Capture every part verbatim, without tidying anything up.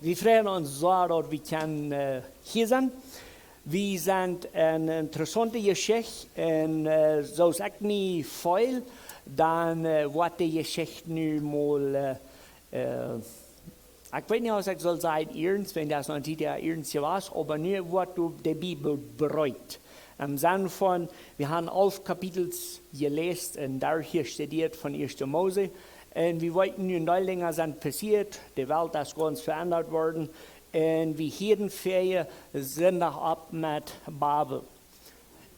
Wie freien ons sea, daut wie kjennen, äh, hia sennen. Wie sent eene interessaunte Jeschicht un, äh, soo aus ekj mie feel, dan, äh, woat de Jeschicht nu mol, äh, äh, ekj weet nich aus ekj saul sajen iernst, wan daut noch nich iernst wia, oba nu woat doa de Bibel breet. Em Senn von, wie haben alf Kapitels jeläst un doa hia studieet von Ieeschte Mose. Un wie weeten nu, een Deel Dinja sent passieet, de Welt es gaunz veendat worden. Un wie hieden väaje Sindach opp met Babel.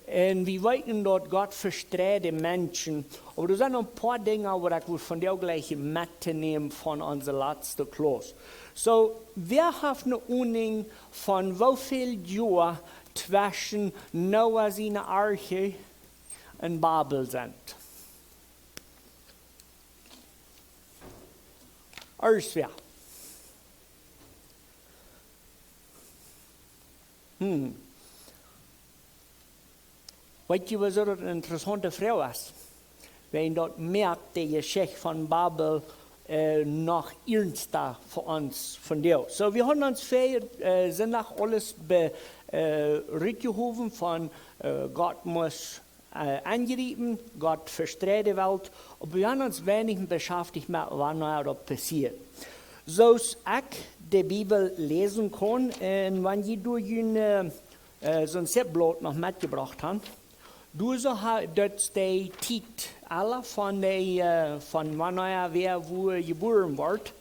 Un wie weeten daut Gott vestreit de Menschen. Oba doa sent noch een poa Dinja waut ekj wull vondoag jlikj metnämen von onse latste Klauss. Soo, wäa haft eene Ahnung von woo väl Joa tweschen Noah siene Arche un Babel sent? Ieescht wäa? Hm. Weet jie, wuarom daut eene interessaunte Froag es? Wiels daut moakt de Jeschicht von Babel, äh, noch ernsta fa ons vondoag. Soo, wie haben ons väaje, äh, Sindach aules be-, äh, rutjehowen von, äh, Gott must, äh, enjriepen, Gott vestreit de Welt, oba wie haben ons weinich beschäftigt met wanea daut passieet. Soo aus ekj de Bibel läsen kaun, un wan jie doa june, äh, soon Zipblaut noch metjebrocht haben, doa soo ha-, daut es de Tiet aula von de, äh, von wanea wäa wua jebuaren woat.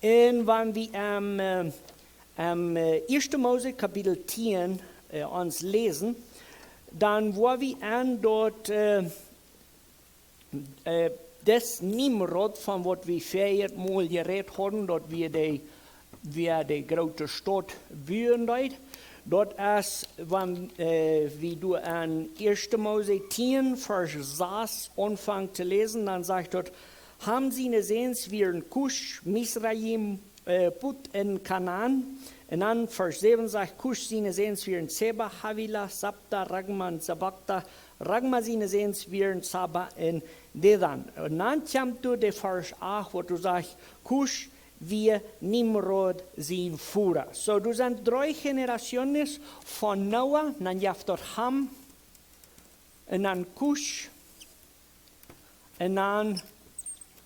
Un wan wie em, äh, em, äh, Ieeschte Mose Kapitel tieen, äh, ons läsen, dan woa wie aun daut, äh, äh, dis Nimrod, von waut wie väajet Mol jerät haben, daut wia de, wia de groote Staut buen deed. Daut es, wan, äh, wie doa aun Ieeschte Mose tieen, Varsch sas aunfangen to läsen, dan sajcht daut: Ham siene Säns wieren Kusch, Misraim, äh, Put un Kanaan. Un dan Varsch säwen sajcht: Kusch siene Säns wieren Seba, Havila, Sabta, Raama un Sabta. Raama siene Säns wieren Saba un Dedan. Un dan kjemt doa de Varsch acht, waut doa sajcht: Kusch wia Nimrod sien Voda. Soo, doa sent dree Generationen von Noah, dan jeft daut Ham, un dan Kusch, un dan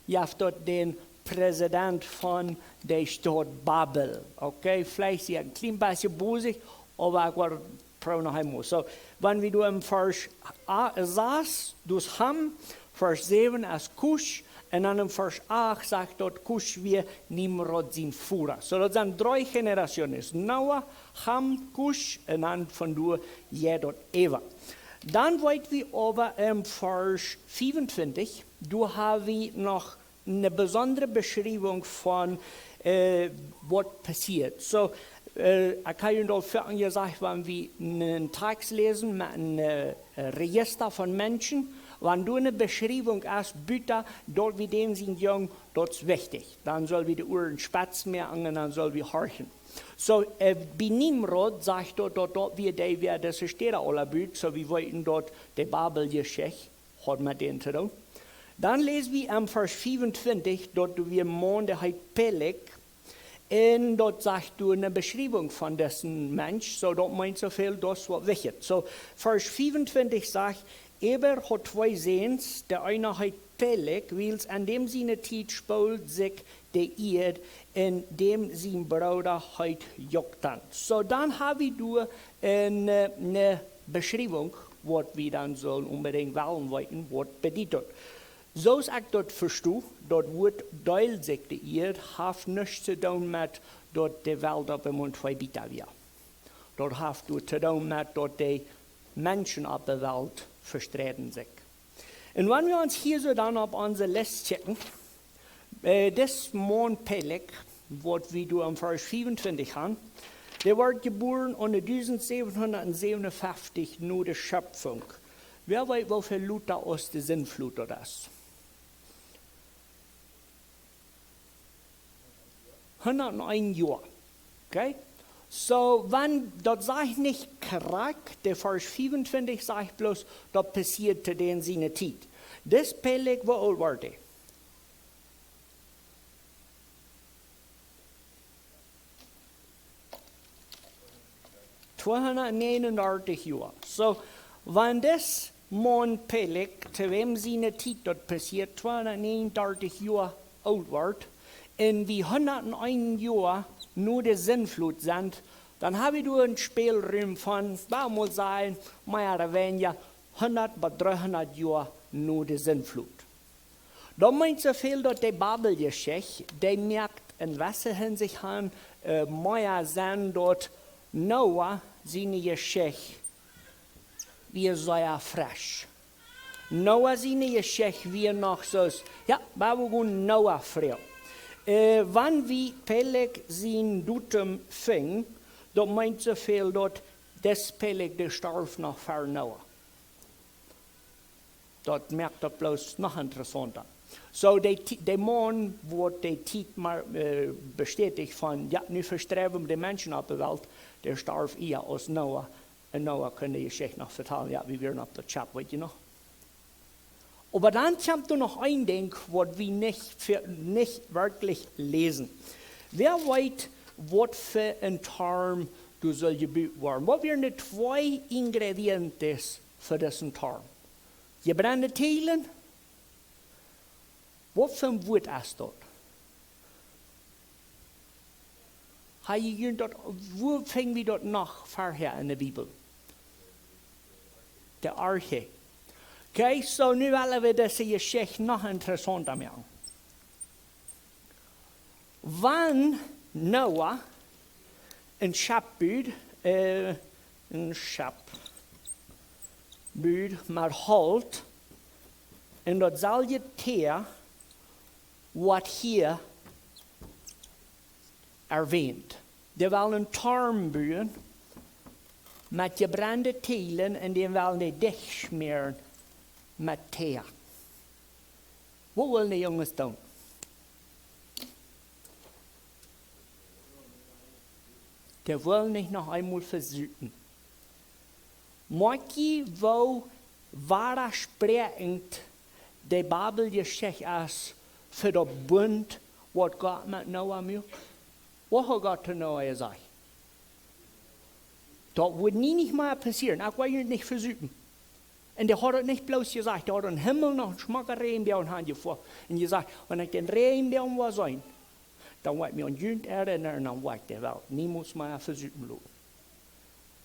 jeft daut dän Präsident von de Staut Babel. Okay, veleicht sie ekj een kjlien bät bosich, oba ekj woa proowen noch eemol. Soo, wan wie doa em Varsch a-, sas, daut Ham, Varsch säwen es Kusch, un dan em Varsch acht sajcht daut Kusch wia Nimrod sien Voda. Soo, daut sent dree Generationen. Noah, Ham, Kusch, un dan von doa jeit daut äwa. Dan weet wie oba em Varsch fiefuntwintich, doa ha wie noch eene besondre Beschriewunk von, äh, waut passieet. Soo, äh, ekj ha junt aul väl jesajcht, wan wie een Tekst läsen met een, äh, Rejista von Menschen, wan doa eene Beschriewunk es, buta daut wie dän sien Jung, daut es wichtich. Dan sell wie de Uaren spetz moaken un dan sell wie horchen. Soo, äh, bie Nimrod sajcht daut, daut, daut wia dee, wäa dise Städa aula bud, soo wie weeten daut de Babeljeschicht haud met dän to doonen. Dan läs wie em Varsch fiefuntwintich, daut doa wia een Maun, dee heet Peleg. Un daut sajcht doa eene Beschriewunk von disen Mensch, soo daut meent soo väl, daut es waut wichtich. Soo, Varsch fiefuntwintich sajcht: Eber haud twee Säns, de eena heet Peleg, wiels aun däm siene Tiet spold sikj de Ieed, un däm sien Brooda heet Joktan. Soo, dan ha wie doa eene, äh, eene Beschriewunk, waut wie dan sellen onbedinjt wellen weeten, waut bediet daut. Soo aus ekj daut vesto, daut Wuat deelt sikj de Ieed, haft nuscht to doonen met daut de Welt opp eemol twee Bieta wia. Daut haft doa to doonen met daut de Menschen opp de Welt vestreiden sikj. Un wan wie ons hia soo dan opp onse List checken, äh, dis Maun Peleg, waut wie doa em Varsch fiefuntwintich haben, dee wort jebuaren aune dusent säwenhundat säwenunfeftich no de Schöpfunk. Wäa weet, woo väl lota aus de Sintflut daut es? Hundat een Joa. Okay? Soo, wan, daut sajcht nich krakjt, de Varsch fiefuntwintich sajcht bloos, daut passieet to dän siene Tiet. Dis Peleg, woo oolt wort dee? Tweehundatnäajenundartich Joa. So, wan dis Maun Peleg, to wäm siene Tiet daut passieet, tweehundatnäajenundartich Joa oolt wort, un wie hundat un een Joa no de Sintflut sent, dan hab wie doa een Spälrum von, well wie mol sajen, mea ooda weinja hundat bat dreehundat Joa no de Sintflut. Daut meent soo väl, daut de Babeljeschicht, dee moakt en jewesse Hinsicht aun, äh, mea Senn, daut Noah siene Jeschicht wia sea fresch. Noah siene Jeschicht wia noch soo, jo, wie gonen Noah froagen. Äh, wan wie Peleg sien Datum finjen, daut meent soo väl, daut dis Peleg, dee storf noch ver Noah. Daut moakt daut bloos noch interessanta. So, de Ti-, de Maun woat de Tiet mau, äh, bestäticht von, jo, nu vestriewen de Menschen opp de Welt, dee storf ea aus Noah. Un Noah kunn de Jeschicht noch vetalen, jo, wie wieren opp daut Schepp, weet jie noch? Oba dan kjemt doa noch een Dinkj, waut wie nich ve-, nich werkjlich läsen. Wäa weet, waut fa een Torm doa saul jebut woaren? Waut wieren de twee Ingredientes fa disen Torm? Jebrennde Tielen? Waut fa een Wuat es daut? Ha jie daut, wua finj wie daut noch verhäa en de Bibel? De Arche. Okay, so nu well wie dise Jeschicht noch interessanta moaken. Wan Noah een Schepp bud, äh, een Schepp bud, mau Holt, un daut selwje Tea, waut hia erwähnt. Dee well een Torm buen met jebrennde Tielen un dee well dee dicht schmäaren met Tea. Waut wellen de Junges doonen? Dee wellen nich noch eemol vesupen. Moakj jie, woo wadaspriekjent de Babeljeschicht es fa daut Bunt, waut Gott met Noah muak? Waut haud Gott to Noah jesajcht? Daut woat nie nich mea passieren. Ekj woa junt nich vesupen. Un dee haud daut nich bloos jesajcht, dee haud em Himmel noch een schmocka Räajenboagen hanjefoaren un jesajcht: Wan ekj dän Räajenboagen woa seenen, dan woa ekj mie aun junt erinnren un dan woa ekj de Welt niemols mea vesupen loten.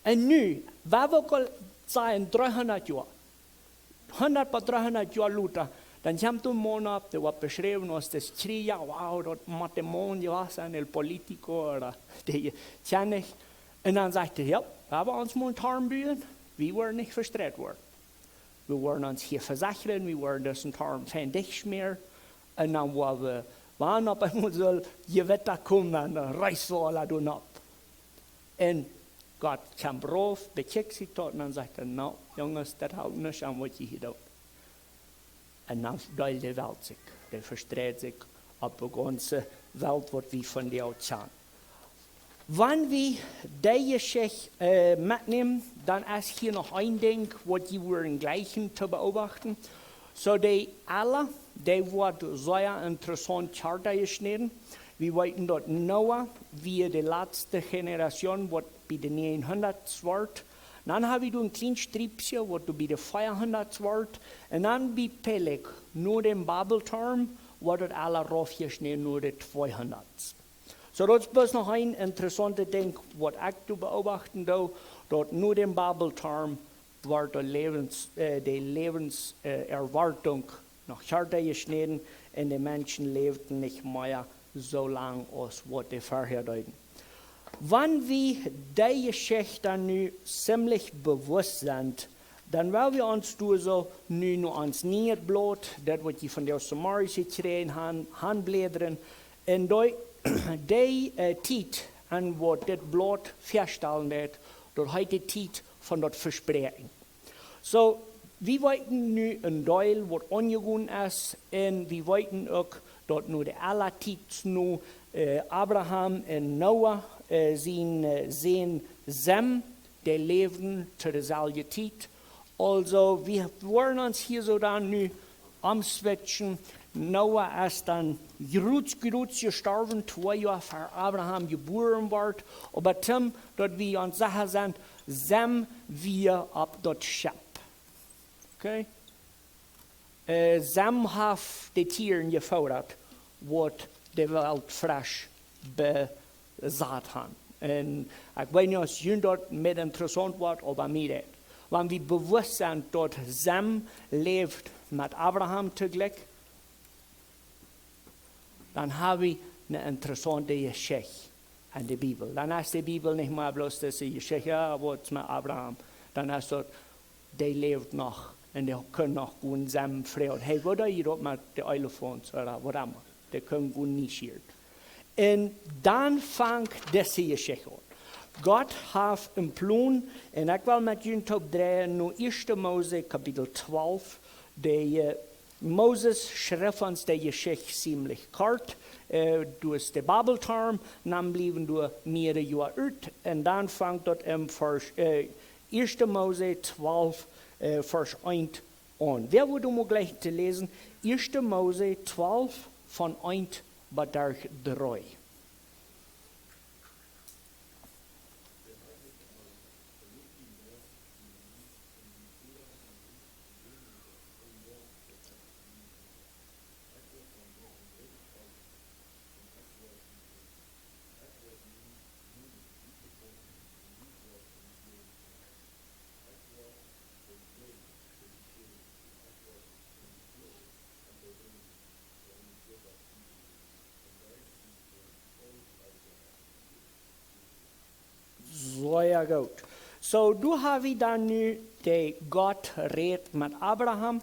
Un nu, wan wie uk aul sajen dreehundat Joa, hundat bat dreehundat Joa lota, dan kjemt een Maun opp, dee woat beschräwen aus de Estrella, wow, daut mott de Maun jewast sennen, el político, ooda de Kjennich. Un dan sajcht hee: Jo, wie haben ons mol een Torm buen, wie woaren nich vestreit woaren. Wie woaren ons hia vesechren, wie woaren disen Torm fein dicht schmäaren. Un dan woa wie, wan opp eemol saul Jewetta komen, dan reist wie aula doa nopp. Un Gott kjemt rauf, bekjikjt sikj daut un dan sajcht hee: No, Junges, daut halpt nuscht aun, waut jie hia doonen. Un dan deeld de Welt sikj, dee vestreit sikj opp de gaunze Welt, waut wie von dee uk kjanen. Wan wie dee Jeschicht, äh, metnämen, dan es hia noch een Dinkj, waut jie wudden jleichen to beobachten. So, dee Ella, dee woat sea interessaunt Charta jeschnäden. Wie weeten, daut Noah wia de latste Generation, waut bie de näajenhundat wort. Dan hab wie doa een kjlien Striepje, waut doa bie de veahundat wort. Un dan bie Peleg, no dän Babeltorm, woat daut Ella raufjeschnäden no de tweehundat. So, daut es bloos noch een interessaunt Dinkj, waut ekj doa beobachten doo, daut no dän Babeltorm wort de Läwens-, äh, de Läwens-, äh, Erwartunk noch kjarta jeschnäden un de Menschen läwden nich mea soo lang aus waut dee verhäa deeden. Wan wie dee Jeschicht dan nu ziemlich bewusst sent, dan well wie ons doa soo nu no ons nieet Blaut, daut waut jie von de Samaris jekjräajen han, han blädren, un dee, dee, äh, Tiet aun waut dit Blaut faststalen deit, daut heet de Tiet von daut Vespräakjen. So, wie weeten nu een Deel waut aunjegonen es, un wie weeten uk daut no de Ella Tiet no, äh, Abraham un Noah, äh, sien, äh, Sän Sem, dee läwden to deselwje Tiet. Aulsoo, wie woaren ons hia soo dan nu omswitchen. Noah es dan jrod, jrod jestorwen, twee Joa ver Abraham jebuaren wort. Oba toom daut wie ons secha sent, sent wie opp daut Schepp. Okay? Äh, sent wie de Tieren jefoodat, waut de Welt fresch besat han. Un ekj weet nich aus junt daut met interessaunt woat, oba mie daut. Wan wie bewust sent daut sent läft met Abraham toojlikj, dan ha wie eene interessaunte Jeschicht en de Bibel. Dan es de Bibel nich mea bloos dise Jeschicht, jo, waut met Abraham. Dan es daut, dee läft noch un dee kunn noch gonen sent Froag. Hey, waut deed jie daut met de Elefaunt ooda waut emma? Dee kunnen gonen nieschierich. Un dan fangt dise Jeschicht aun. Gott haft een Plon, un ekj well met junt toop dreien no Ieeschte Mose Kapitel twalf, de, äh, Moses schrift ons de Jeschicht ziemlich kort, äh, doa es de Babeltorm, dan bliewen doa mearere Joa ut, un dan fangt daut en Varsch, äh, Ieeschte Mose twalf, äh, Varsch eent aun. Wäa wudd mol jlikj to läsen? Ieeschte Mose twalf von eent bat dree. Sea goot. So, doa ha wie dan nu de Gott rät met Abraham.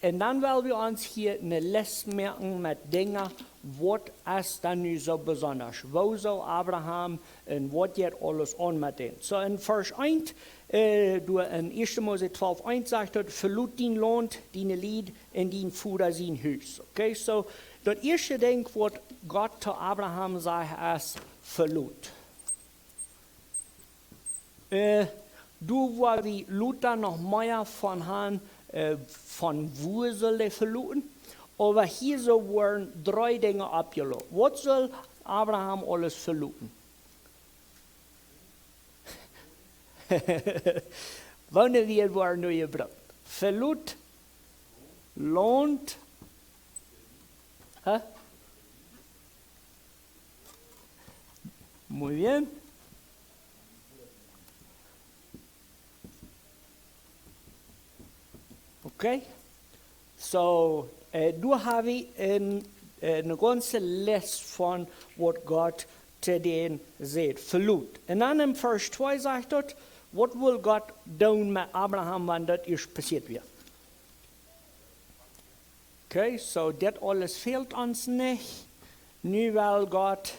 Un dan well wie ons hia eene List moaken met Dinja, waut es dan nu soo besonda? Woo soo Abraham un waut jeit aules aun met dän? So, en Varsch eent, äh, doa en Ieeschte Mose twalf eent sajcht daut: "Velot dien Launt, diene Lied un dien Voda sien Hus." Okay, so, daut ieeschte Dinkj, waut Gott to Abraham sajcht, es: "Velot." Äh, doa woa wie lota noch mea von han, äh, von wua sull hee veloten. Oba hia soo woaren dree Dinja oppjelot. Waut sull Abraham aules veloten? Woone Wieed woaren doa jebrukt? Velot, Launt, hä? Muy bien. Okay. So, äh, doa ha wie een, äh, eene gaunze List von waut Gott to dän sajcht. Velot. Un dan en Varsch twee sajcht daut, waut wull Gott doonen met Abraham, wan daut ieescht passieet wia? Okay, so dit aules fält ons nich. Nu well Gott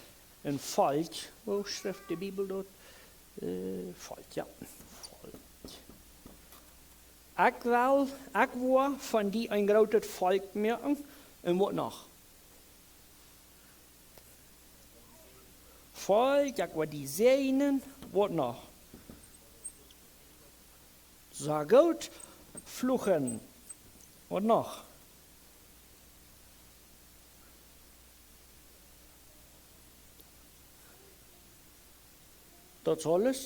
een Volkj, woo schrift de Bibel daut? Äh, Volkj, jo. Volkj. Ekj well, ekj woa von die een grootet Volkj moaken. Un waut noch? Volkj, ekj woa die säajnen. Waut noch? Sea goot. Fluchen. Waut noch? Daut es aules.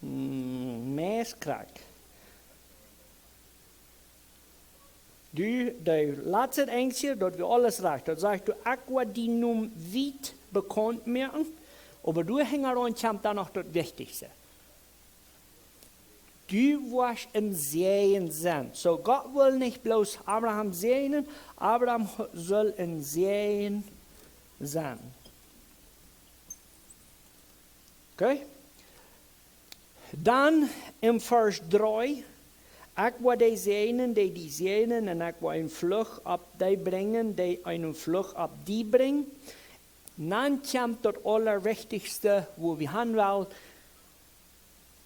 Mm, meist krakjt. Du, de latste Enjstje, daut wia aules rajcht. Daut sajcht: "Du, ekj woa dienen Nomen wiet bekaunt moaken." Oba doa hinjaraun kjemt dan noch daut Wichtichste. Du woascht een Säajen sennen. So, Gott wull nich bloos Abraham säajnen, Abraham sull een Säajen sennen. Okay? Dan en Varsch dree: "Ekj woa dee säajnen, dee die säajnen, un ekj woa een Fluch opp dee brinjen, dee een Fluch opp die brinjt." Dan kjemt daut Aulawichtichste, wua wie han wellen: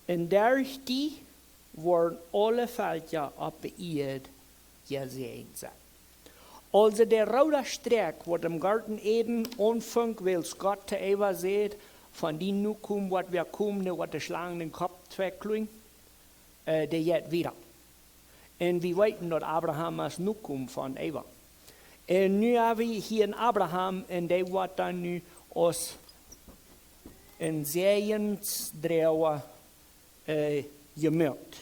"Un derch die woaren aule Velkja opp de Ieed jesäajent sennen." Aulsoo de roode Strakj, waut em Goaden Eden aunfunk, wiels Gott to Eva säd: "Von die Nokomen woat wäa komen, dee woat de Schlang dän Kopp tweikluen", äh, dee jeit wieda. Un wie weeten daut Abraham es Nokomen von Eva. Un nu hab wie hia een Abraham un dee woat dan nu aus een Säajensdroaga, äh, jemoakt.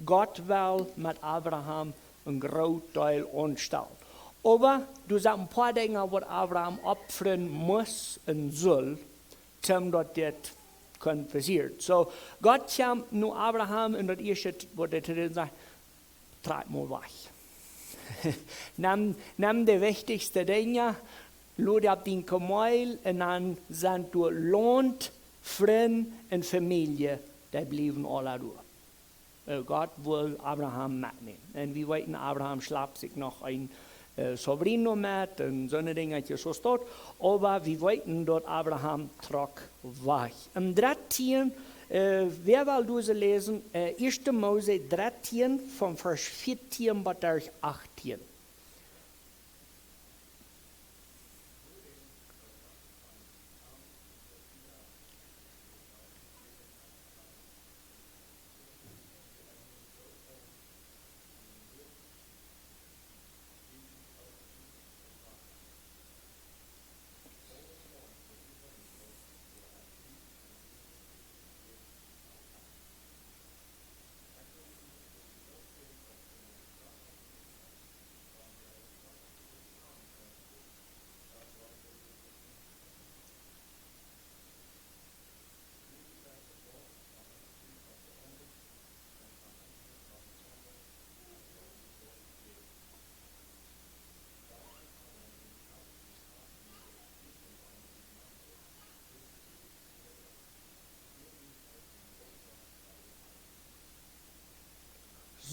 Gott well met Abraham een groot Deel aunstalen. Oba doa sent een poa Dinja waut Abraham opfren must un sull, toom daut dit kunn passieren. So, Gott kjemt no Abraham un daut ieeschte waut hee to däm sajcht: Trakj mol wajch. Nem, nem de wichtichste Dinja, lod opp dien Kameel un dan sent doa Launt, Frind un Famielje, dee bliewen aula doa. Äh, Gott well Abraham metnämen. Un wie weeten, Abraham schlapt sikj noch een, äh, sobrino met un soone Dinja aus daut. Oba wie weeten daut Abraham trock wajch. Em dartieen, äh, wäa well dise läsen? Äh, ieeschte Mose dartieen von Varsch vieetieen bat Varsch achtieen.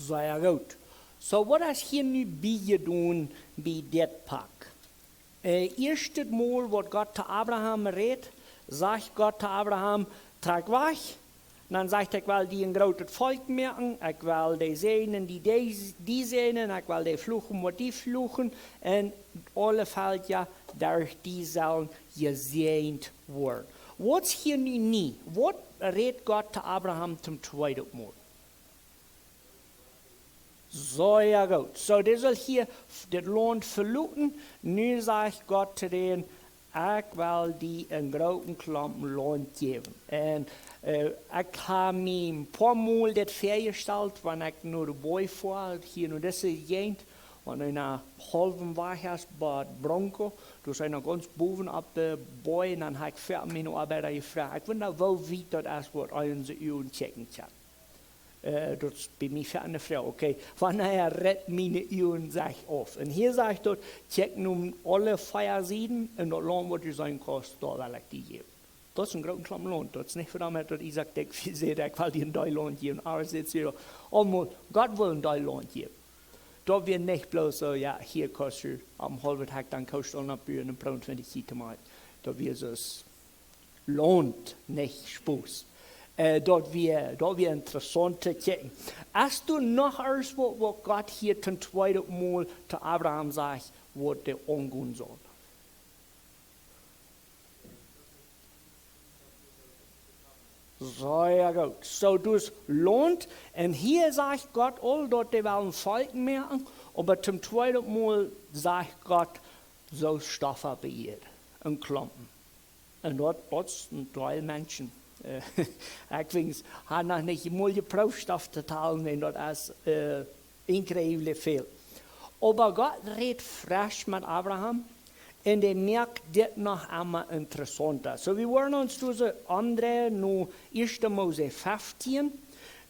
Sea goot. So, waut es hia nu biejedonen bie dit Pak? Äh, ieeschtet Mol waut Gott to Abraham rät, sajcht Gott to Abraham: Trakj wajch. Dan sajcht hee: Ekj well die een grootet Volkj moaken, ekj well dee säajnen, dee die, die säajnen, ekj well dee fluchen, waut die fluchen, un aule Velkja derch die sellen jesäajent woaren. Waut es hia nu nie? Waut rät Gott to Abraham toom tweeden Mol? Sea goot. So, dee sull hia f-, dit Launt veloten. Nu sajcht Gott to dän: Ekj well die een grooten Klompen Launt jäwen. Un, äh, ekj hab mie een poa Mol dit väajestalt, wan ekj no de Boaj foa, hia no dise Jäajent, wan eena haulwen Wajch es bie Bronco, doa es eena gaunz bowen opp de Boaj, un dan hab ekj fa miene Oabeida jefroacht: Ekj wunda, woo wiet daut es, waut onse Uagen kjikjen kjennen. Äh, daut es bie mie fa eene Froag. Okay, wanea rett miene Uagen sikj auf? Un hia sajcht daut: Kjikj no aule vea Sieden un daut Launt, waut du seenen kaust, daut well ekj die jäwen. Daut es een grooten Klompen Launt. Daut es nich fa daut, daut Isaak denkjt, wie säden: Ekj well die een Deel Launt jäwen. Oba see säden: Aulmol, Gott well een Deel Launt jäwen. Daut wia nich bloos soo: Jo, hia kaust du een haulwet Hekjta Koostollen oppbuen un Broon twintich Kilo to moaken. Daut wia soo Launt, nich Spos. Äh, daut wia, daut wia interessaunt to kjikjen. Es doa noch irjent waut, waut Gott hia toom tweeden Mol to Abraham sajcht, waut dee aungonen saul? Sea goot. So, daut es Launt. Un hia sajcht Gott aul, daut dee well een Volkj moaken, oba toom tweeden Mol sajcht Gott: Soo Stoff opp de Ieed, een Klompen. Un daut, daut es een Deel Menschen. Äh, ekj weens, hab noch nich mol jeprooft Stoff to talen, un daut es, äh, increíble väl. Oba Gott rät fresch met Abraham, un dee moakt dit noch emol interessaunta. So, wie woaren ons dise aundre no ieeschte Mose feftieen.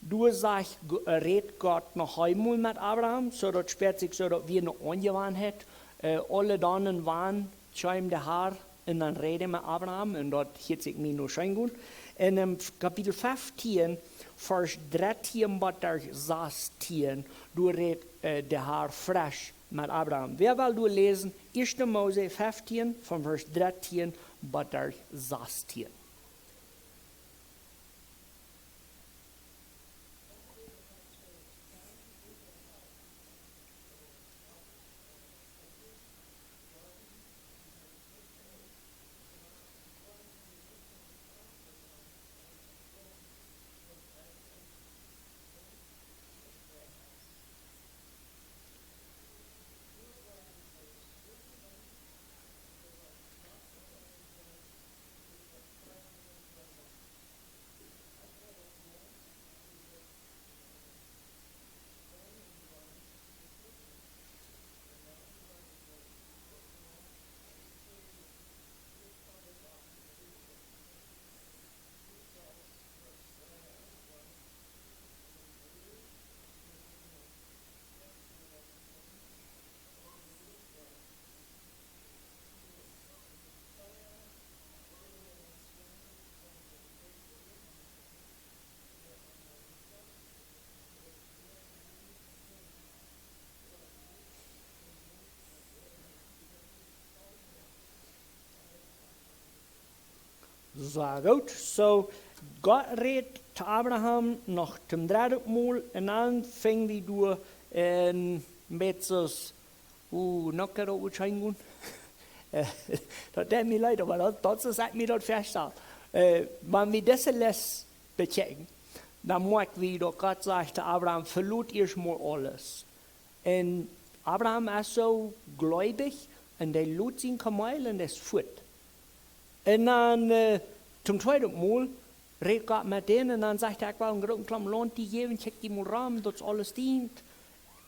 Doa sajcht G-, äh, rät Gott noch eemol met Abraham, so daut spieet sikj soo, daut wia eene Aunjewanheit, äh, aule Donen wan kjeem de Har un dan räd hee met Abraham, un daut hieet sikj mie nu scheen goot. Un em Kapitel feftieen, Varsch dartieen bat sastieen, doa rät, äh, de Har fresch met Abraham. Wäa well doa läsen? Ieeschte Mose feftieen, von Varsch dartieen bat sastieen. Sea goot. So, Gott rät to Abraham noch toom dredden Mol un dan fung wie doa en met soo, uh, noch een Ocean gonen. Äh, daut deit mie leet, oba daut, daut es, ekj mie daut väastalen. Äh, wan wie dise Les bekjikjen, dan moakj wie daut Gott sajcht to Abraham: "Velot ieescht mol aules." Un Abraham es soo gleubich un dee lot sien Kameel un es fuat. Un dan, äh, toom tweeden Mol rät Gott met dän un dan sajcht hee: "Ekj well een grooten Klomp Launt die jäwen, kjikj die mol rom, daut es aules dient."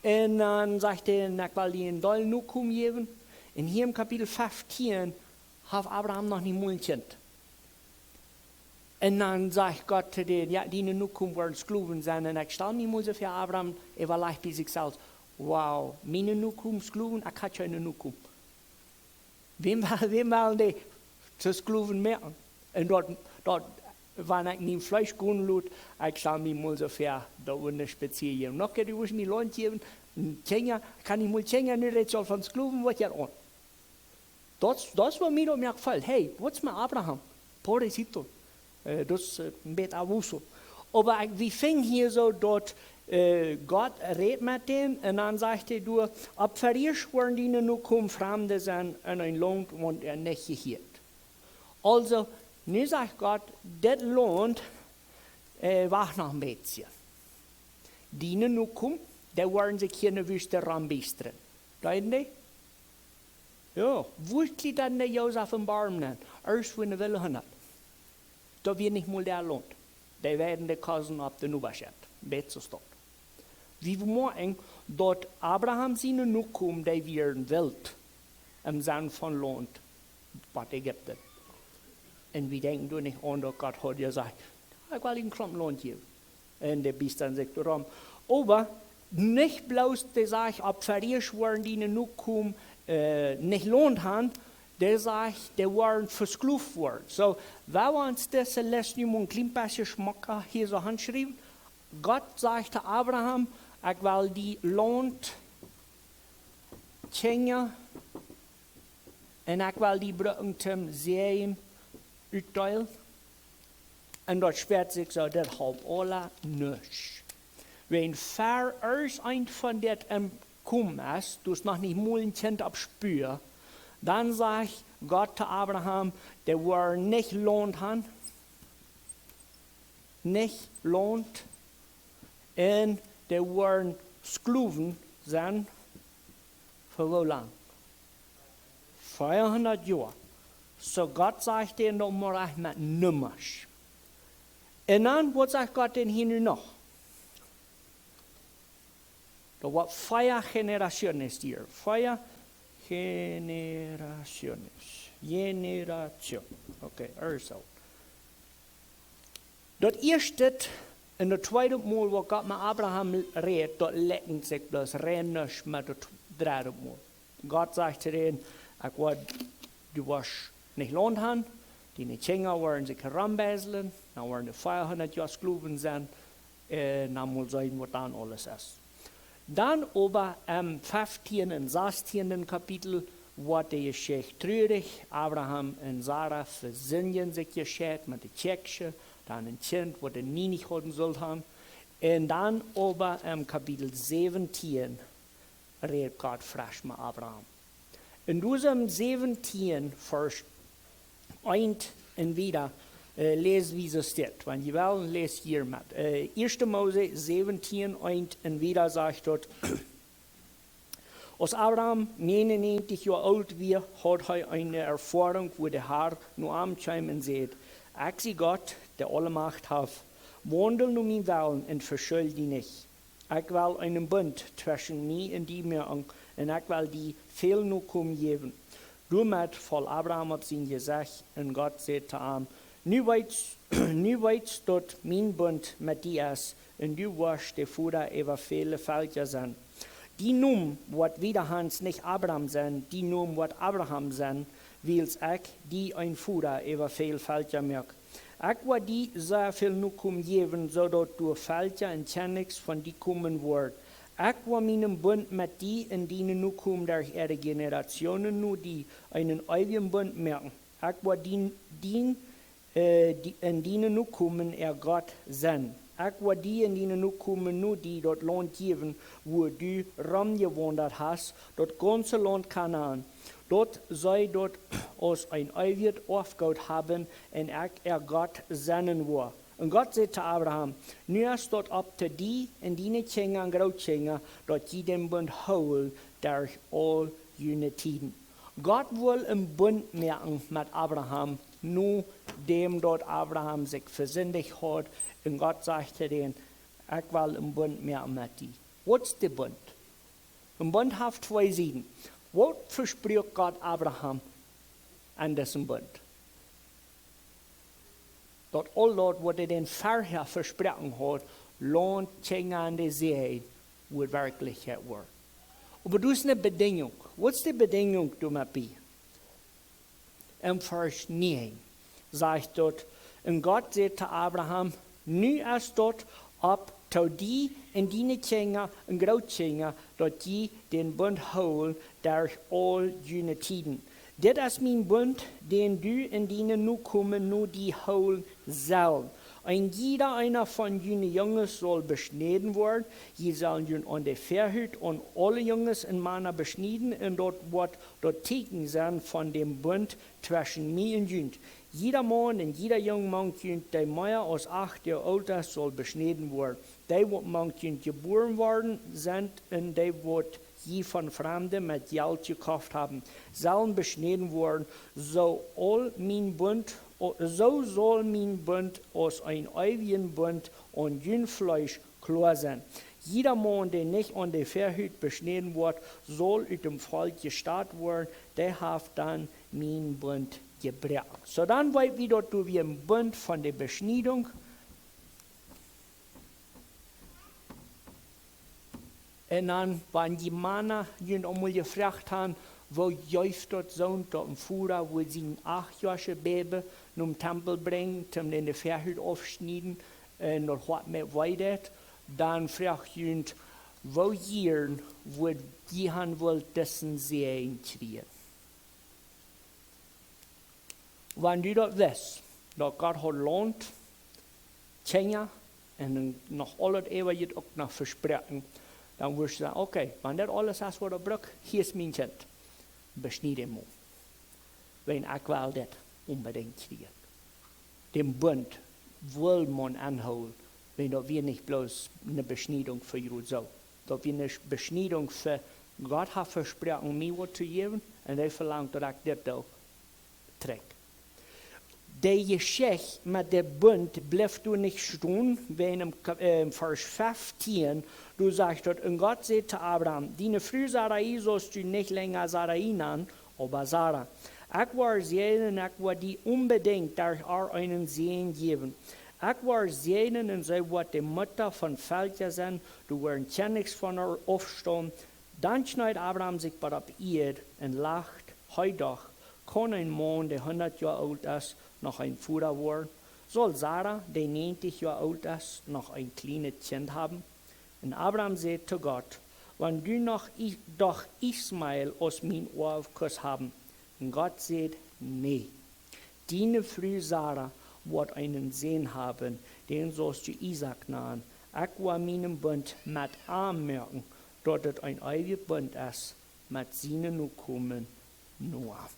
Un dan sajcht hee: "Un ekj well die een Deel Nokomen jäwen." Un hia em Kapitel feftieen haft Abraham noch nich mol een Kjint. Un dan sajcht Gott to dän: "Jo, diene Nokomen woaren Sklowen sennen." Un ekj stal mie mol soo väa, Abraham äwalajcht bie sikj selfst: "Wow, miene Nokomen Sklowen, ekj hab kjeene Nokomen. Wäm well, wäm well dee to Sklowen moaken?" Un daut, daut, wan ekj mien Fleesch gonen lot, ekj stal mie mol soo väa, daut woat een Spazieagonen. Noch een Kjint, du woascht mie Launt jäwen, Kjinja, kaun ekj mol Kjinja, nu rät hee aul von Sklowen, waut hee aun. Daut, daut es waut mie daut mea jefelt. Hey, waut es met Abraham? Pobrecito. Äh, daut es, äh, een bät abuso. Oba ekj, wie finjen hia soo daut, äh, Gott rät met dän un dan sajcht hee doa: "Opp veieescht woaren diene Nokomen Framde sennen en een Launt, waut an nich jehieet." Aulsoo, nu sajcht Gott: "Dit Launt, äh, wacht noch een bät. Diene Nokomen, dee woaren sikj hia enne Wüste rombiestren." Deeden dee? Jo, woo kjrieech dan de Josef een Barm aun? Ieescht wia ne Welle hundat. Daut wia nich mol daut Launt. Dee wieren de Kosen opp de Nobaschent. Bät soo stoakj. Wie moakjen daut Abraham siene Nokomen, dee wieren wilt em Senn von Launt, waut Ägipten. Un wie denkjen doa nich aun daut Gott haud jesajcht: "Jo, ekj well die een Klomp Launt jäwen." Un dee biestren sikj doarom. Oba nich bloos dee sajcht, opp veieescht woaren diene Nokomen, äh, nich Launt han, dee sajcht, dee woaren vesklowt woaren. So, wie woaren ons dise Les nu mol een kjlien bät schmocka hia soo aunschriewen. Gott sajcht to Abraham: "Ekj well die Launt, Kjinja, un ekj well die brucken toom Säajen utdeelen." Un daut spieet sikj soo, daut halpt aula nuscht. Wan ver ieescht eent von dit em Komen es, daut es noch nich mol een Kjint opp Spua, dan sajcht Gott to Abraham: "Dee woaren nich Launt han, nich Launt, un dee woaren Sklowen sennen." Fa woo lang? Veahundat Joa. So Gott sajcht dän noch mol rajcht met Nummasch. Un dan, waut sajcht Gott dän hia nu noch? Daut woat vea generaciones dieren. Vea generaciones. Generación. Okay, also. Daut ieeschte un daut tweede Mol, waut Gott met Abraham rät, daut lekjent sikj bloos rein nuscht met daut dredde Mol. Gott sajcht to dän: "Ekj woa, du woascht nich Launt han, diene Kjinja woaren sikj rombiestren, dan woaren dee veahundat Joa Sklowen sennen, un dan mol seenen, waut dan aules es." Dan oba em feftieen un sastieenden Kapitel woat de Jeschicht trurich. Abraham un Sara vesindjen sikj jescheit met de Kjäakjsche, dan een Kjint, waut dee nie nich hauden sullt han. Un dan oba em Kapitel säwentieen rät Gott fresch met Abraham. En Jeschicht säwentieen, Varsch eent un wieda, äh, läs wie soo steit. Wan jie wellen, läs hia met. Äh, ieeschte Mose säwentieen, eent un wieda sajcht daut: "Aus Abraham nienunnäajentich Joa oolt wia, haud hee eene Erfoarunk, wua de Har no am kjeem un säd: Ekj sie Gott, dee aule Macht haft. Waundel no mienen Wellen un veschulj die nich. Ekj well eenen Bunt tweschen mie un die moaken, un ekj well die väl Nokomen jäwen." Doamet foll Abraham opp sien Jesecht, un Gott säd to am: "Nu weetst, nu weetst, daut mien Bunt met die es, un du woascht de Voda äwa väle Velkja sennen. Dien Nomen woat wiedahans nich Abram sennen, dien Nomen woat Abraham sennen, wiels ekj die een Voda äwa väle Velkja moak. Ekj woa die sea väl Nokomen jäwen, soo daut doa Velkja un Kjennichs von die komen woaren. Ekj woa mienen Bunt met die un diene Nokomen derch äare Generationen no die eenen eewjen Bunt moaken. Ekj woa dien, dien, äh, die, un diene Nokomen äa Gott sennen. Ekj woa die un diene Nokomen no die daut Launt jäwen, wua du romjewaundat hast, daut gaunze Launt Kanaan, daut see daut aus een eewjet Oafgoot haben, un ekj äa Gott sennen woa. Un Gott säd to Abraham: Nu es daut opp to die un diene Kjinja un Grootkjinja, daut jie dän Bunt hoolen derch aul june Tieden. Gott wull een Bunt moaken met Abraham, no däm daut Abraham sikj vesindicht haud, un Gott säd to dän: Ekj well een Bunt moaken met die. Waut es de Bunt? Een Bunt haft twee Sieden. Waut vespruak Gott Abraham aun disen Bunt? Daut aul daut, waut hee dän verhäa vesproaken haud, Launt, Kjinja un de Säajen, wudd Werkjlichkjeit woaren. Oba doa es eene Bedinjunk. Waut es de Bedinjunk doamet bie? Em Varsch näajen sajcht daut: Un Gott säd to Abraham: Nu es daut opp to die un diene Kjinja un Grootkjinja, daut jie dän Bunt hoolen derch aul june Tieden. Dit es mien Bunt, dän du un diene Nokomen no die hoolen sellen. Een jieda eena von june Junges saul beschnäden woaren. Jie sellen junt aun de Väahut aun aule Junges un Mana beschnieden, un daut woat daut Tieekjen sennen von dän Bunt tweschen mie un junt. Jieda Maun un jieda Jung mank junt, dee mea aus acht Joa oolt es, saul beschnäden woaren. Dee, waut mank junt jebuaren worden sent, un dee, waut jie von Framde met Jelt jekoft haben, sellen beschnäden woaren. Soo aul mien Bunt, soo saul mien Bunt aus een eewjen Bunt aun jun Fleesch kloa sennen. Jieda Maun, dee nich aun de Väahut beschnäden woat, saul ut däm Volkj jestot woaren, dee haft dan mienen Bunt jebroaken. Soo dan weet wie daut doa wia een Bunt von de Beschniedunk. Un dan, wan jie Mana junt emol jefroacht haben, woo jeft daut soont, daut een Voda wudd sien acht Joa oolet Bäbe nom Tempel brinjen, toom de Väahut aufschnieden, un daut haft met Wee daut, dan froag junt, woo jieren wudd jie han wult disen Säajen kjrieen? Wan du daut wist, daut Gott haud Launt, Kjinja un noch aulet äwaje uk noch vesproaken, dan wurscht du sajen: Okay, wan daut aules es, waut ekj bruk, hia es mien Kjint. Beschnied am mol. Wan ekj well dit onbedinjt kjrieen. Dän Bunt wull maun aunhoolen, wan daut wia nich bloos eene Beschniedunk fa jrod soo. Daut wia eene Beschniedunk fa, Gott haft vesproaken, mie waut to jäwen, un hee velangt, daut ekj dit doo, trigj. De Jeschicht met dän Bunt blift doa nich stonen, wan em Ka-, äh, em Varsch feftieen, doa sajcht daut: Un Gott säd to Abraham: Diene Fru Sarai saust du nich lenja Sarai nanen, oba Sara. Ekj woa säajnen, ekj woa die onbedinjt derch äa eenen Sän jäwen. Ekj woa säajnen, un see woat de Mutta von Velkja sennen, doa woaren Kjennichs von äa aufstonen. Dan kjneed Abraham sikj bat opp Ieed un lacht. Hee docht: Kaun een Maun, dee hundat Joa oolt es, noch een Voda woaren? Saul Sara, dee näajentich Joa oolt es, noch een kjlienet Kjint haben? Un Abraham säd to Gott: Wan du noch I-, doch Ismael aus mien Oaw kaust haben. Un Gott säd: Nä. Diene Fru Sara woat eenen Sän haben, dän saust du Isaak nanen. Ekj woa mienen Bunt met am moaken, daut et een eewjet Bunt es, met siene Nokomen no am.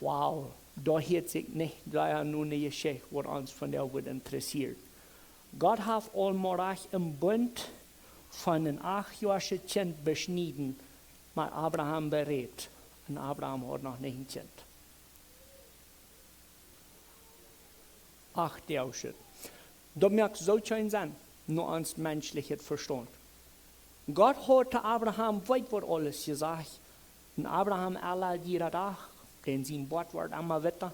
Wow, daut hieet sikj nich sea no eene Jeschicht, waut ons vondoag wudd interessieren. Gott haft aul mau rajcht een Bunt von een acht Joa oolet Kjint beschnieden, met Abraham berät. Un Abraham haud noch nich een Kjint. Acht Joa oolt. Daut moakt soo kjeen Senn, no ons menschlichet Vestaunt. Gott haud to Abraham weet waut aules jesajcht. Un Abraham ella jieda Dach, dän sien Boat wort emma witta.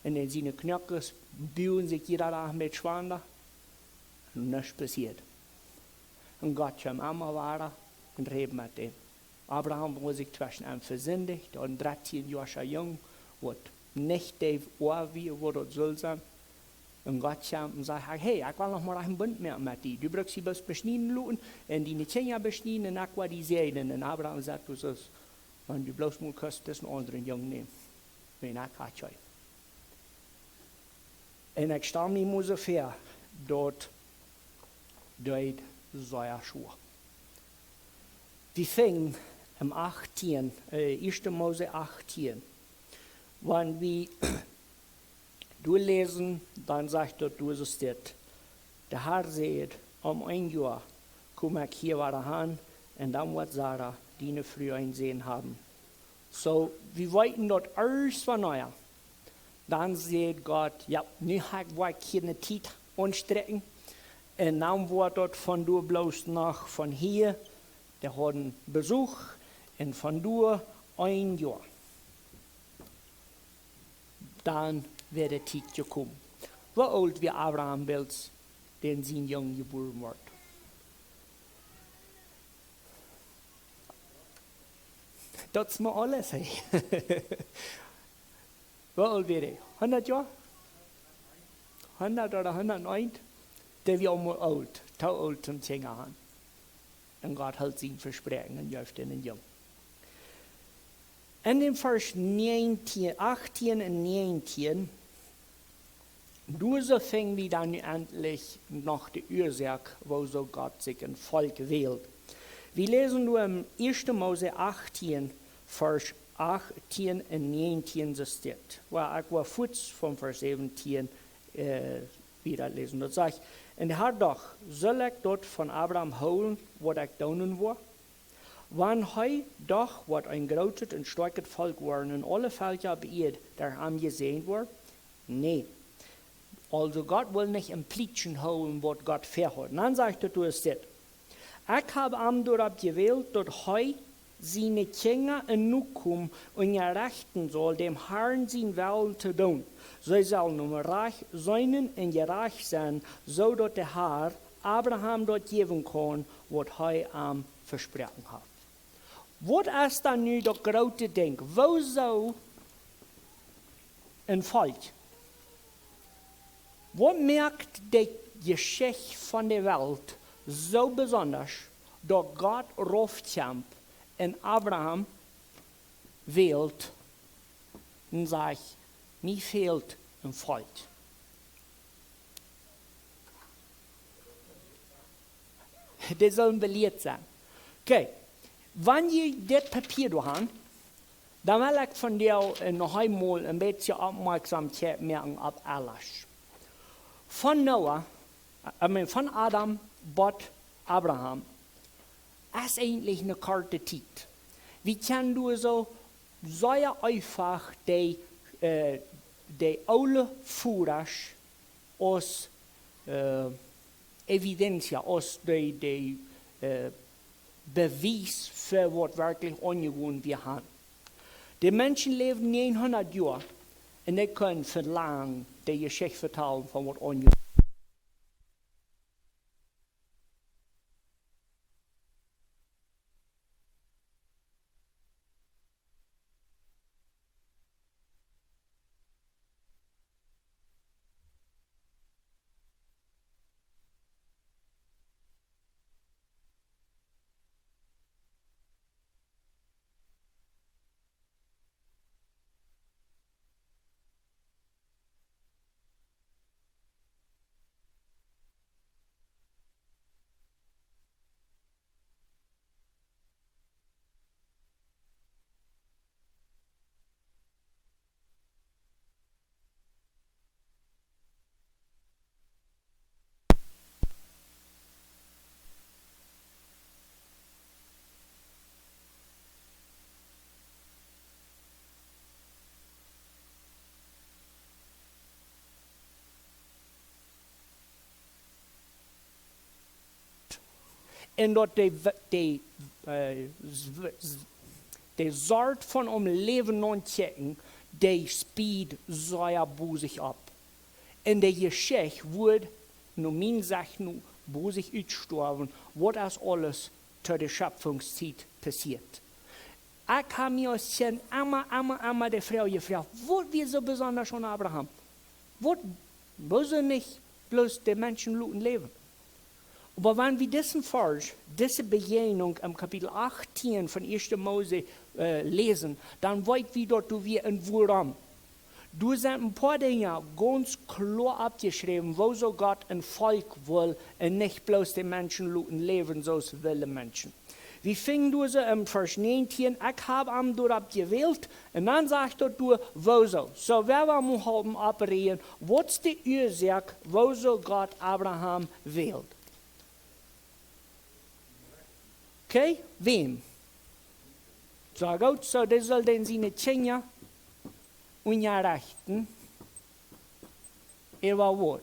Un dän siene Knoakes buden sikj jieda Dach met schwanda. Un nuscht passieed. Un Gott kjeem emma wada un räd met am. Abraham haud sikj tweschen an vesindicht, een dartieen Joa oola Jung, waut nich dee Oaw wia, waut daut sull sennen. Un Gott kjeem un säd: Hey, ekj well noch mau een Bunt moaken met die. Du brukst die bloos beschnieden loten, un diene Kjinja beschnieden, un ekj woa die säajnen. Un Abraham säd: Du sust, wan du bloos mol kaust disen aundren Jung nämen, wan ekj ha kjeen. Un ekj stal mie mau soo väa, daut deed sea schwoa. Wie finjen em achtieen, äh, ieeschte Mose achtieen, wan wie doa läsen, dan sajcht daut doa soo dit: De Herr säd: Om een Joa kom ekj hia wada han, un dan woat Sara, diene Fru, een Sän haben. Soo, wie weeten daut ieescht von, na jo, dan säd Gott: Jo, nu ha ekj, woa ekj hia ne Tiet aunstrakjen. Un dan woat daut von doa bloos noch von hia, dee hauden Besuch, un von doa een Joa. Dan wia de Tiet jekomen. Woo oolt wia Abraham, wiels dän sien Jung jebuaren wort? Daut es mau aules, hee. Woo oolt wia hee? Hundat Joa? Hundat ooda hundat eent? Dee wia aul mau oolt, too oolt toom Kjinja han. Un Gott hilt sien Vespräakjen un jeef am een Jung. En dän Varsch näajentieen, achtieen un näajentieen, doa soo finj wie dan nu entlich noch de Uasoak, wuarom Gott sikj een Volkj wält. Wie läsen nu em ieeschte Mose achtieen, Varsch achtieen un näajentieen, soo steit. Well, ekj woa fuaz von Varsch säwentieen, äh, wieda läsen. Daut sajcht: Un de Herr docht: Saul ekj daut von Abraham hoolen, waut ekj doonen woa? Wan hee doch woat een grootet un stoakjet Volkj woaren, un aule Velkja opp de Ieed derch am jesäajent woaren? Nä. Aulsoo Gott wull nich em Plietschen hoolen, waut Gott väahaud. Dan sajcht daut doa soo dit: Ekj hab am doaropp jewält, daut hee siene Kjinja un Nokomen unjarechten saul, däm Herrn sienen Wellen to doonen. See sellen am rajcht seenen un jerajcht sennen, soo daut de Herr Abraham daut jäwen kaun, waut hee am vesproaken haft. Waut es dan nu daut groote Dinkj? Wuarom een Volkj? Waut moakt de Jeschicht von de Welt soo besondasch, daut Gott raufkjemt un Abraham wält un sajcht: Mie fält een Volkj? Dee sellen belieet sennen. Okay, wan jie dit Papia doa han, dan well ekj vondoag, äh, noch eemol een bät Oppmoakjsomkjeit moaken opp aules. Von Noah, I mean, von Adam bat Abraham, es eejentlich eene korte Tiet. Wie kjennen doa soo sea eefach de, äh, de oole Vodasch aus, äh, evidencia, aus de, de, äh, Bewies fa waut werkjlich aunjegonen wia, han. De Menschen läwden näajenhundat Joa un dee kunnen fa lang de Jeschicht vetalen von waut aunjegonen. Un daut de, de, äh, z-, z-, de Sort von om Läwen auntoseenen, dee speed sea bosich opp. Un de Jeschicht woat, no mien Secht no, bosich utstorwen, waut es aules to de Schepfungstiet passieet. Ekj hab mie aus Kjint emma, emma, emma de Froag jefroacht: Waut wia soo besondasch aun Abraham? Waut, wuarom nich bloos de Menschen loten läwen? Oba wan wie disen Varsch, dise Bejäajnunk em Kapitel achtieen von ieeschte Mose, äh, läsen, dan weet wie daut doa wia een Wuarom. Doa sent een poa Dinja gaunz kloa oppjeschräwen, woo soo Gott een Volkj well un nich bloos de Menschen loten läwen soo aus wille Menschen. Wie finjen doa soo em Varsch näajentieen: "Ekj hab am doaropp jewält." Un dan sajcht daut doa, woo soo. Soo, wie woaren mol halpen oppräajen, waut es de Uasoak, woo soo Gott Abraham wält? Okay, wäm? Soo goot, soo dee saul dan siene Kjinja unjarechten äwa waut?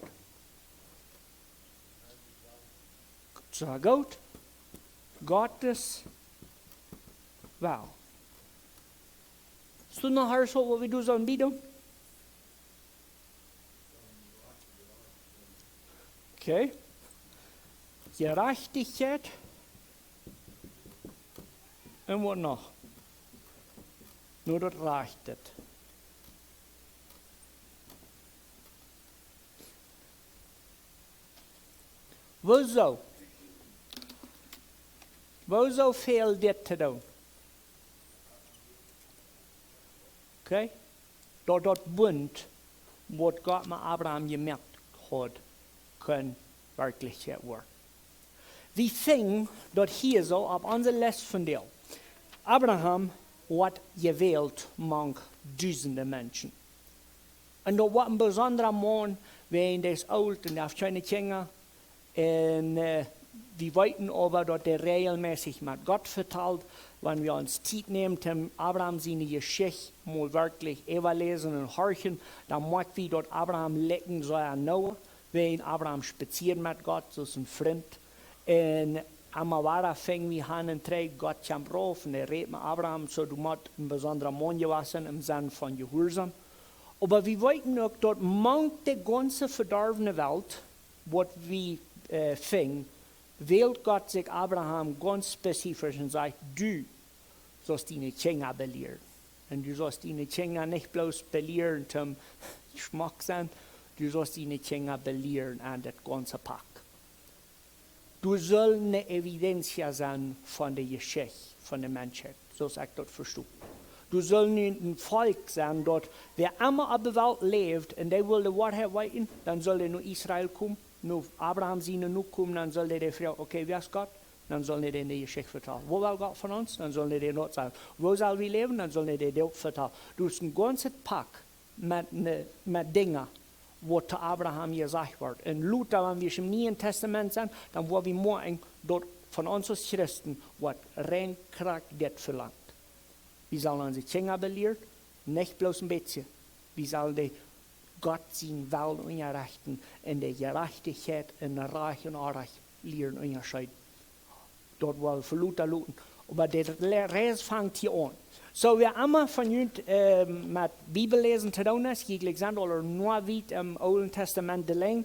Soo goot, Gottes Well. Hast du noch waut, waut wie doa sellen bie doonen? Okay. Jerajchtichkjeit. Un waut noch? Nu daut rajchte. Woo soo? Woo soo fält dit to doonen? Okay? Daut daut Bunt, waut Gott met Abraham jemoakt haud, kunn Werkjlichkjeit woaren. Wie finjen daut hia soo opp onse Lest vondoag. Abraham woat jewält mank dusende Menschen. Un daut woat een besondra Maun, wäajen dee es oolt un haft kjeene Kjinja. Un, äh, wie weeten oba, daut dee rejelmässich met Gott vetalt. Wan wie ons Tiet nämen, om Abraham siene Jeschicht mol werkjlich äwaläsen un horchen, dan moakj wie daut Abraham likjt soo aun Noah, wäajen Abraham spazieed met Gott soo aus een Frint. Un emma wada finj wie aun un trigj, Gott kjemt rauf un hee rät met Abraham, soo: "Du motst een besondra Maun jewast sennen em Senn von Jehuarsaum." Oba wie weeten uk, daut mank de gaunze vedorwne Welt, waut wie, äh, finjen, wält Gott sikj Abraham gaunz spezifisch un sajcht: "Du saust diene Kjinja belieren. Un du saust diene Kjinja nich bloos belieren toom schmock sennen, du saust diene Kjinja belieren aun daut gaunze Pak. Du saust eene Evidentia sennen von de Jeschicht von de Menschheit, soo aus ekj daut vesto. Du saust nu een Volkj sennen, daut wäa emma opp de Welt läft un dee well de Woarheit weeten, dan saul hee no Israel komen, no Abraham siene Nokomen, dan saul hee dee froagen: 'Okay, wäa es Gott?' Dan saul hee dee de Jeschicht vetalen. 'Waut well Gott von ons?' Dan saul hee dee daut sajen. 'Woo sell wie läwen?' Dan saul hee dee daut vetalen. Du hast een gaunzet Pak met, ne, met Dinja, waut to Abraham jesajcht woat. Un lota, wan wie em Nieen Tastament sent, dan woa wie moakjen, daut von ons aus Christen woat rein krakjt dit velangt. Wie sellen onse Kjinja belieren, nich bloos een bät. Wie sellen dee Gott sienen Wellen unjarechten un de Jerajchtichkjeit un Rajcht un Orrajcht lieren unjascheeden. Daut woa wie fa lota loten. Oba de Le-, Reis fangt hia aun. Soo, wäa emma von junt, äh, met Bibelläsen to doonen es, jie jlikj sent aul noch wiet em Oolen Tastament delenj.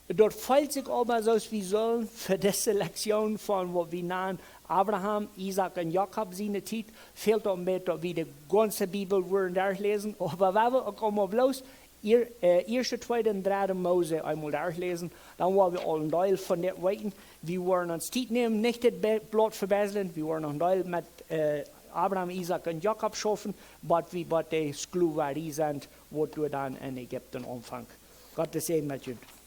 Daut felt sikj oba soo aus wie sellen fa dise Lektion von waut wie nanen Abraham, Isaak un Jakob siene Tiet, felt daut een bät, daut wie de gaunze Bibel wudden derchläsen. Oba wie woaren uk emol bloos Ea-, äh, Ieeschte, Tweede un Dredde Mose emol derchläsen, dan woa wie aul een Deel von dit weeten. Wie woaren ons Tiet nämen, nich dit Be-, Blaut vebieslen, wie woaren noch een Deel met, äh, Abraham, Isaak un Jakob schaufen, bat wie bie de Sklowarie sent, waut doa dan en Ägipten aunfangt. Gott sien Säajen met junt.